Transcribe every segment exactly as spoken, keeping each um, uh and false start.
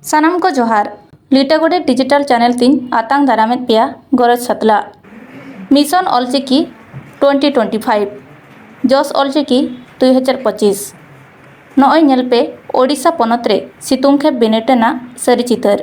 ᱥᱟᱱᱟᱢ ᱠᱚ ᱡᱚᱦᱟᱨ᱾ ᱞᱤᱴᱟᱹᱜᱚᱰᱮ ᱰᱤᱡᱤᱴᱟᱞ ᱪᱮᱱᱮᱞ ᱛᱤᱧ ᱟᱛᱟᱝ ᱫᱟᱨᱟᱢᱮᱫ ᱯᱮᱭᱟ ᱜᱚᱨᱚᱡᱽ ᱥᱟᱛᱞᱟᱜ᱾ Mission Ol Chiki twenty twenty five, ᱡᱚᱥ ᱚᱞᱪᱤᱠᱤ ᱫᱩᱭ ᱦᱟᱡᱟᱨ ᱯᱚᱸᱪᱤᱥ᱾ ᱱᱚᱜᱼᱚᱭ ᱧᱮᱞ ᱯᱮ, ᱳᱰᱤᱥᱟ ᱯᱚᱱᱚᱛ ᱨᱮ ᱥᱤᱛᱩᱝ ᱠᱷᱮᱯ ᱵᱤᱱᱤᱰ ᱨᱮᱱᱟᱜ ᱥᱟᱹᱨᱤ ᱪᱤᱛᱟᱹᱨ᱾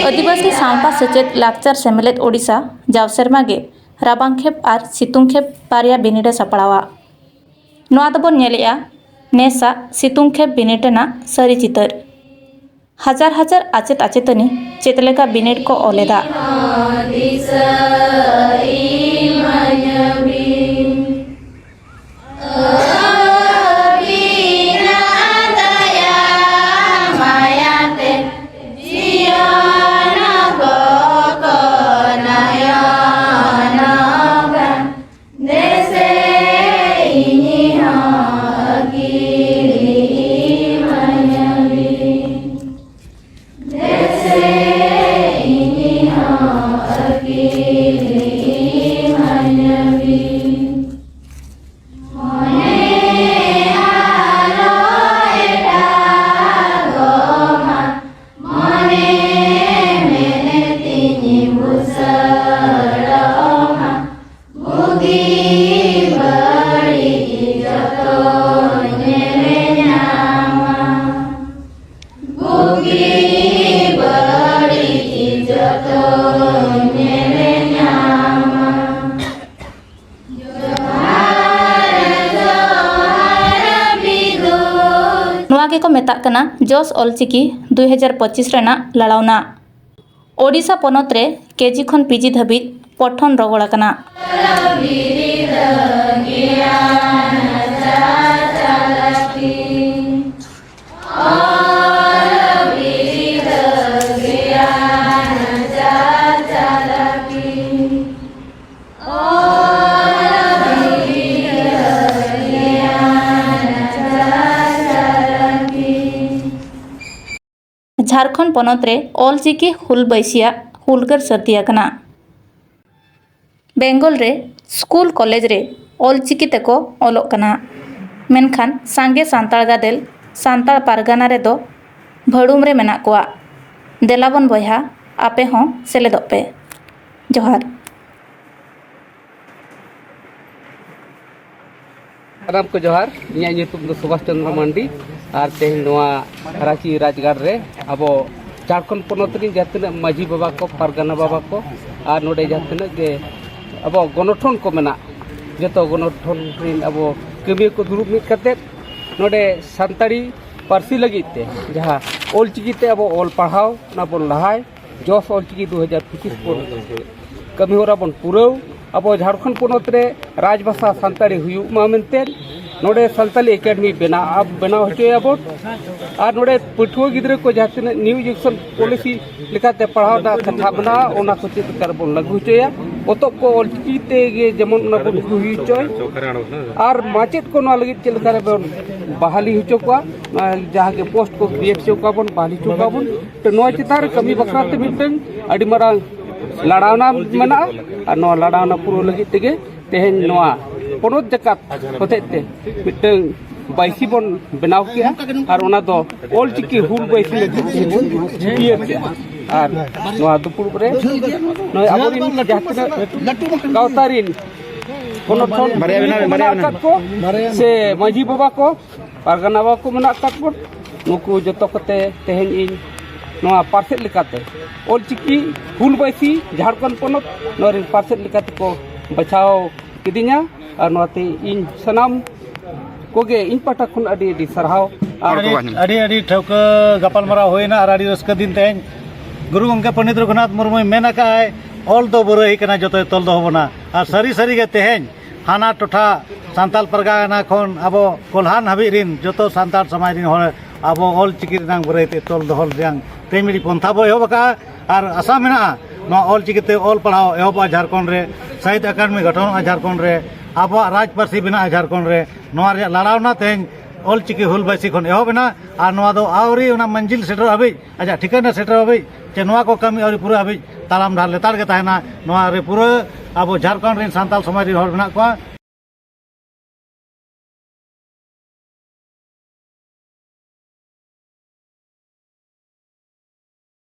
ᱟᱹᱫᱤᱵᱟᱹᱥᱤ ᱥᱟᱶᱛᱟ ᱥᱮᱪᱮᱫ ᱞᱟᱠᱪᱟᱨ ᱥᱮᱢᱞᱮᱫ ᱳᱰᱤᱥᱟ ᱡᱟᱣ ᱥᱮᱨᱢᱟ ᱜᱮ ᱨᱟᱵᱟᱝ ᱠᱷᱮᱯ ᱟᱨ ᱥᱤᱛᱩᱝ ᱠᱷᱮᱯ ᱵᱟᱨᱭᱟ ᱵᱤᱱᱤᱰ ᱮ ᱥᱟᱯᱲᱟᱣᱟ᱾ ᱱᱚᱣᱟ ᱫᱚᱵᱚᱱ ᱧᱮᱞᱮᱜᱼᱟ ᱱᱮᱥᱟᱜ ᱥᱤᱛᱩᱝ ᱠᱷᱮᱯ ᱵᱤᱱᱤᱰ ᱨᱮᱱᱟᱜ ᱥᱟᱹᱨᱤ ᱪᱤᱛᱟᱹᱨ᱾ ᱦᱟᱡᱟᱨ ᱦᱟᱡᱟᱨ ᱟᱪᱮᱫ ᱟᱪᱮᱛᱟᱹᱱᱤ ᱪᱮᱫ ᱞᱮᱠᱟ ᱵᱤᱱᱤᱰ ᱠᱚ ᱚᱞ ᱮᱫᱟ᱾ ᱱᱚᱣᱟ ᱜᱮᱠᱚ ᱢᱮᱛᱟᱜ ᱠᱟᱱᱟ ᱡᱚᱥ ᱚᱞᱪᱤᱠᱤ ᱫᱩᱭ ᱦᱟᱡᱟᱨ ᱯᱚᱸᱪᱤᱥ ᱨᱮᱱᱟᱜ ᱞᱟᱲᱟᱣᱱᱟ᱾ ᱳᱰᱤᱥᱟ ᱯᱚᱱᱚᱛ ᱨᱮ ᱠᱮᱡᱤ ᱠᱷᱚᱱ ᱯᱤᱡᱤ ᱫᱷᱟᱹᱵᱤᱡ ᱯᱚᱴᱷᱚᱱ ᱨᱚᱜᱚᱲ ᱟᱠᱟᱱᱟ᱾ ᱡᱷᱟᱲᱠᱷᱚᱸᱰ ᱯᱚᱱᱚᱛ ᱨᱮ ᱚᱞᱪᱤᱠᱤ ᱦᱩᱞ ᱵᱟᱹᱭᱥᱤᱭᱟᱜ ᱦᱩᱞᱜᱟᱹᱨ ᱥᱟᱹᱨᱫᱤ ᱟᱠᱟᱱᱟ᱾ ᱵᱮᱝᱜᱚᱞ ᱨᱮ ᱥᱠᱩᱞ ᱠᱚᱞᱮᱡᱽ ᱨᱮ ᱚᱞᱪᱤᱠᱤ ᱛᱮᱠᱚ ᱚᱞᱚᱜ ᱠᱟᱱᱟ, ᱢᱮᱱᱠᱷᱟᱱ ᱥᱟᱸᱜᱮ ᱥᱟᱱᱛᱟᱲ ᱜᱟᱫᱮᱞ ᱥᱟᱱᱛᱟᱲ ᱯᱟᱨᱜᱟᱱᱟ ᱨᱮᱫᱚ ᱵᱷᱟᱹᱲᱩᱢ ᱨᱮ ᱢᱮᱱᱟᱜ ᱠᱚᱣᱟ᱾ ᱫᱮᱞᱟᱵᱚᱱ ᱵᱚᱭᱦᱟ, ᱟᱯᱮ ᱦᱚᱸ ᱥᱮᱞᱮᱫᱚᱜ ᱯᱮ᱾ ᱡᱚᱦᱟᱨ᱾ ᱥᱟᱱᱟᱢ ᱠᱚ ᱡᱚᱦᱟᱨ᱾ ᱤᱧᱟᱹᱜ ᱧᱩᱛᱩᱢ ᱫᱚ ᱥᱩᱵᱷᱟᱥ ᱪᱚᱱᱫᱨᱚ ᱢᱟᱱᱰᱤ᱾ ᱟᱨ ᱛᱮᱦᱮᱧ ᱱᱚᱣᱟ ᱨᱟᱸᱪᱤ ᱨᱟᱡᱽᱜᱟᱲ ᱨᱮ ᱟᱵᱚ ᱡᱷᱟᱲᱠᱷᱚᱸᱰ ᱯᱚᱱᱚᱛ ᱨᱤᱱ ᱡᱟᱦᱟᱸ ᱛᱤᱱᱟᱹᱜ ᱢᱟᱹᱡᱷᱤ ᱵᱟᱵᱟ ᱠᱚ, ᱯᱟᱨᱜᱟᱱᱟ ᱵᱟᱵᱟ ᱠᱚ, ᱟᱨ ᱱᱚᱰᱮ ᱡᱟᱦᱟᱸ ᱛᱤᱱᱟᱹᱜ ᱜᱮ ᱟᱵᱚ ᱜᱚᱱᱚᱴᱷᱚᱱ ᱠᱚ ᱢᱮᱱᱟᱜ, ᱡᱚᱛᱚ ᱜᱚᱱᱚᱴᱷᱚᱱ ᱨᱤᱱ ᱟᱵᱚ ᱠᱟᱹᱢᱤᱭᱟᱹ ᱠᱚ ᱫᱩᱲᱩᱵ ᱢᱤᱫ ᱠᱟᱛᱮᱫ ᱱᱚᱰᱮ ᱥᱟᱱᱛᱟᱲᱤ ᱯᱟᱹᱨᱥᱤ ᱞᱟᱹᱜᱤᱫ ᱛᱮ ᱡᱟᱦᱟᱸ ᱚᱞᱪᱤᱠᱤ ᱛᱮ ᱟᱵᱚ ᱚᱞ ᱯᱟᱲᱦᱟᱣ ᱚᱱᱟ ᱵᱚᱱ ᱞᱟᱦᱟᱭ, ᱡᱚᱥ ᱚᱞᱪᱤᱠᱤ ᱫᱩ ᱦᱟᱡᱟᱨ ᱯᱚᱸᱪᱤᱥ ᱵᱚᱱ ᱠᱟᱹᱢᱤ ᱦᱚᱨᱟ ᱵᱚᱱ ᱯᱩᱨᱟᱹᱣ᱾ ᱟᱵᱚ ᱡᱷᱟᱲᱠᱷᱚᱸᱰ ᱯᱚᱱᱚᱛ ᱨᱮ ᱨᱟᱡᱽᱵᱷᱟᱥᱟ ᱥᱟᱱᱛᱟᱲᱤ ᱦᱩᱭᱩᱜ ᱢᱟ ᱢᱮᱱᱛᱮ ᱱᱚᱰᱮ ᱥᱟᱱᱛᱟᱞᱤ ᱮᱠᱟᱰᱮᱢᱤ ᱵᱮᱱᱟᱣ, ᱵᱮᱱᱟᱣ ᱦᱚᱪᱚᱭᱟᱵᱚᱱ᱾ ᱟᱨ ᱱᱚᱰᱮ ᱯᱟᱹᱴᱷᱩᱣᱟᱹ ᱜᱤᱫᱽᱨᱟᱹ ᱠᱚ ᱡᱟᱦᱟᱸ ᱛᱤᱱᱟᱹᱜ ᱱᱤᱭᱩ ᱮᱡᱩᱠᱮᱥᱚᱱ ᱯᱚᱞᱤᱥᱤ ᱞᱮᱠᱟᱛᱮ ᱯᱟᱲᱦᱟᱣ ᱨᱮᱱᱟᱜ ᱠᱟᱛᱷᱟ ᱢᱮᱱᱟᱜᱼᱟ, ᱚᱱᱟ ᱠᱚ ᱪᱮᱫ ᱞᱮᱠᱟ ᱨᱮᱵᱚᱱ ᱞᱟᱹᱜᱩ ᱦᱚᱪᱚᱭᱟ᱾ ᱯᱚᱛᱚᱵ ᱠᱚ ᱚᱞᱪᱤᱠᱤ ᱛᱮᱜᱮ ᱡᱮᱢᱚᱱ ᱚᱱᱟ ᱵᱚᱱ ᱩᱫᱩᱜ ᱦᱚᱪᱚᱭ᱾ ᱟᱨ ᱢᱟᱪᱮᱫ ᱠᱚ ᱱᱚᱣᱟ ᱞᱟᱹᱜᱤᱫ ᱪᱮᱫ ᱞᱮᱠᱟ ᱨᱮᱵᱚᱱ ᱵᱟᱦᱟᱞᱤ ᱦᱚᱪᱚ ᱠᱚᱣᱟ, ᱡᱟᱦᱟᱸ ᱜᱮ ᱯᱳᱥᱴ ᱠᱚ ᱠᱨᱤᱭᱮᱴ ᱦᱚᱪᱚ ᱠᱚᱣᱟ ᱵᱚᱱ, ᱵᱟᱦᱟᱞᱤ ᱦᱚᱪᱚ ᱠᱚᱣᱟ ᱵᱚᱱ᱾ ᱛᱚ, ᱱᱚᱣᱟ ᱪᱮᱛᱟᱱ ᱨᱮ ᱠᱟᱹᱢᱤ ᱵᱟᱠᱷᱨᱟ ᱛᱮ ᱢᱤᱫᱴᱟᱝ ᱟᱹᱰᱤ ᱢᱟᱨᱟᱝ ᱞᱟᱲᱟᱣᱱᱟ ᱢᱮᱱᱟᱜᱼᱟ᱾ ᱟᱨ ᱱᱚᱣᱟ ᱞᱟᱲᱟᱣᱱᱟ ᱯᱩᱨᱟᱹᱣ ᱞᱟᱹᱜᱤᱫ ᱛᱮᱜᱮ ᱛᱮᱦᱮᱧ ᱱᱚᱣᱟ ᱯᱚᱱᱚᱛ ᱡᱟᱠᱟᱛ ᱦᱚᱛᱮᱡ ᱛᱮ ᱢᱤᱫᱴᱟᱝ ᱵᱟᱭᱥᱤ ᱵᱚᱱ ᱵᱮᱱᱟᱣ ᱠᱮᱜᱼᱟ᱾ ᱟᱨ ᱚᱱᱟ ᱫᱚ ᱚᱞᱪᱤᱠᱤ ᱦᱩᱞ ᱵᱟᱭᱥᱤ ᱞᱟᱹᱜᱤᱫ ᱛᱮ ᱵᱚᱱ ᱪᱷᱟᱹᱴᱭᱟᱹᱨ ᱠᱮᱜᱼᱟ᱾ ᱟᱨ ᱱᱚᱣᱟ ᱫᱩᱯᱲᱩᱵ ᱨᱮ ᱱᱚᱜᱼᱚᱭ ᱟᱵᱚᱨᱮᱱ ᱡᱟᱦᱟᱸ ᱛᱤᱱᱟᱹᱜ ᱜᱟᱶᱛᱟ ᱨᱮᱱ ᱜᱚᱱᱚᱴᱷᱚᱱ ᱵᱟᱨᱭᱟ ᱵᱮᱱᱟᱣ ᱵᱮᱱ, ᱵᱟᱨᱭᱟ ᱢᱮᱱᱟᱜ ᱵᱮᱱᱟᱣ᱾ ᱟᱠᱟᱫ ᱠᱚ ᱥᱮ ᱢᱟᱹᱡᱷᱤ ᱵᱟᱵᱟ ᱠᱚ, ᱯᱟᱨᱜᱟᱱᱟ ᱵᱟᱵᱟ ᱠᱚ ᱢᱮᱱᱟᱜ ᱟᱠᱟᱫ ᱵᱚᱱ, ᱱᱩᱠᱩ ᱡᱚᱛᱚ ᱠᱚᱛᱮ ᱛᱮᱦᱮᱧ ᱤᱧ ᱱᱚᱣᱟ ᱯᱟᱨᱥᱮᱫ ᱞᱮᱠᱟᱛᱮ ᱚᱞᱪᱤᱠᱤ ᱦᱩᱞ ᱵᱟᱭᱥᱤ ᱡᱷᱟᱲᱠᱷᱚᱸᱰ ᱯᱚᱱᱚᱛ ᱱᱚᱣᱟ ᱨᱮᱱ ᱯᱟᱨᱥᱮᱫ ᱞᱮᱠᱟᱛᱮ ᱠᱚ ᱵᱟᱪᱷᱟᱣ ᱠᱤᱫᱤᱧᱟ᱾ ᱟᱨ ᱱᱚᱣᱟᱛᱮ ᱤᱧ ᱥᱟᱱᱟᱢ ᱠᱚᱜᱮ ᱤᱧ ᱯᱟᱦᱴᱟ ᱠᱷᱚᱱ ᱟᱹᱰᱤ ᱟᱹᱰᱤ ᱥᱟᱨᱦᱟᱣ᱾ ᱟᱨ ᱟᱹᱰᱤ, ᱟᱹᱰᱤ, ᱟᱹᱰᱤ ᱴᱷᱟᱹᱣᱠᱟᱹ ᱜᱟᱯᱟᱞᱢᱟᱨᱟᱣ ᱦᱩᱭᱱᱟ ᱟᱨ ᱟᱹᱰᱤ ᱨᱟᱹᱥᱠᱟᱹ ᱫᱤᱱ ᱛᱮᱦᱮᱧ ᱜᱩᱨᱩ ᱜᱚᱢᱠᱮ ᱯᱚᱱᱰᱤᱛ ᱨᱚᱜᱷᱩᱱᱟᱛᱷ ᱢᱩᱨᱢᱩᱭ ᱢᱮᱱ ᱟᱠᱟᱫᱼᱟᱭ, ᱚᱞ ᱫᱚ ᱵᱩᱨᱟᱹᱭ ᱠᱟᱱᱟ, ᱡᱚᱛᱚᱭ ᱛᱚᱞ ᱫᱚᱦᱚ ᱵᱚᱱᱟ᱾ ᱟᱨ ᱥᱟᱹᱨᱤ ᱥᱟᱹᱨᱤ ᱜᱮ ᱛᱮᱦᱮᱧ ᱦᱟᱱᱟ ᱴᱚᱴᱷᱟ ᱥᱟᱱᱛᱟᱲ ᱯᱟᱨᱜᱟᱱᱟ ᱠᱷᱚᱱ ᱟᱵᱚ ᱠᱚᱞᱦᱟᱱ ᱦᱟᱹᱵᱤᱡ ᱨᱤᱱ ᱡᱚᱛᱚ ᱥᱟᱱᱛᱟᱲ ᱥᱚᱢᱟᱡᱽ ᱨᱤᱱ ᱦᱚᱲ ᱟᱵᱚ ᱚᱞ ᱪᱤᱠᱤ ᱨᱮᱱᱟᱝ ᱵᱩᱨᱟᱹᱭ ᱛᱮ ᱛᱚᱞ ᱫᱚᱦᱚ ᱨᱮᱱᱟᱝ ᱛᱮᱦᱮᱧ ᱢᱤᱫᱴᱤᱡ ᱯᱚᱱᱛᱷᱟ ᱵᱚ ᱮᱦᱚᱵ ᱟᱠᱟᱫᱼᱟ᱾ ᱟᱨ ᱟᱥᱟ ᱢᱮᱱᱟᱜᱼᱟ, ᱱᱚᱣᱟ ᱚᱞ ᱪᱤᱠᱤ ᱛᱮ ᱚᱞ ᱯᱟᱲᱦᱟᱣ ᱮᱦᱚᱵᱚᱜᱼᱟ ᱡᱷᱟᱲᱠᱷᱚᱸᱰ ᱨᱮ, ᱥᱟᱦᱤᱛ ᱟᱠᱟᱰᱮᱢᱤ ᱜᱚᱴᱷᱚᱱᱚᱜᱼᱟ ᱡᱷᱟᱲᱠᱷᱚᱸᱰ ᱨᱮ, ᱟᱵᱚᱣᱟᱜ ᱨᱟᱡᱽ ᱯᱟᱹᱨᱥᱤ ᱵᱮᱱᱟᱜᱼᱟ ᱡᱷᱟᱲᱠᱷᱚᱸᱰ ᱨᱮ᱾ ᱱᱚᱣᱟ ᱨᱮᱭᱟᱜ ᱞᱟᱲᱟᱣᱱᱟ ᱛᱮᱦᱮᱧ ᱚᱞ ᱪᱤᱠᱤ ᱦᱩᱞ ᱵᱟᱭᱥᱤ ᱠᱷᱚᱱ ᱮᱦᱚᱵ ᱮᱱᱟ᱾ ᱟᱨ ᱱᱚᱣᱟ ᱫᱚ ᱟᱹᱣᱨᱤ ᱚᱱᱟ ᱢᱟᱹᱱᱡᱤᱞ ᱥᱮᱴᱮᱨᱚᱜ ᱦᱟᱹᱵᱤᱡ, ᱟᱡᱟᱜ ᱴᱷᱤᱠᱟᱹᱱᱟ ᱥᱮᱴᱮᱨᱚᱜ ᱦᱟᱹᱵᱤᱡ, ᱪᱮ ᱱᱚᱣᱟ ᱠᱚ ᱠᱟᱹᱢᱤ ᱟᱹᱣᱨᱤ ᱯᱩᱨᱟᱹᱜ ᱦᱟᱹᱵᱤᱡ ᱛᱟᱲᱟᱢ ᱰᱟᱦᱟᱨ ᱞᱮᱛᱟᱲ ᱜᱮ ᱛᱟᱦᱮᱱᱟ᱾ ᱱᱚᱣᱟ ᱨᱮ ᱯᱩᱨᱟᱹ ᱟᱵᱚ ᱡᱷᱟᱲᱠᱷᱚᱸᱰ ᱨᱮᱱ ᱥᱟᱱᱛᱟᱲ ᱥᱚᱢᱟᱡᱽ ᱨᱮᱱ ᱦᱚᱲ ᱢᱮᱱᱟᱜ ᱠᱚᱣᱟ᱾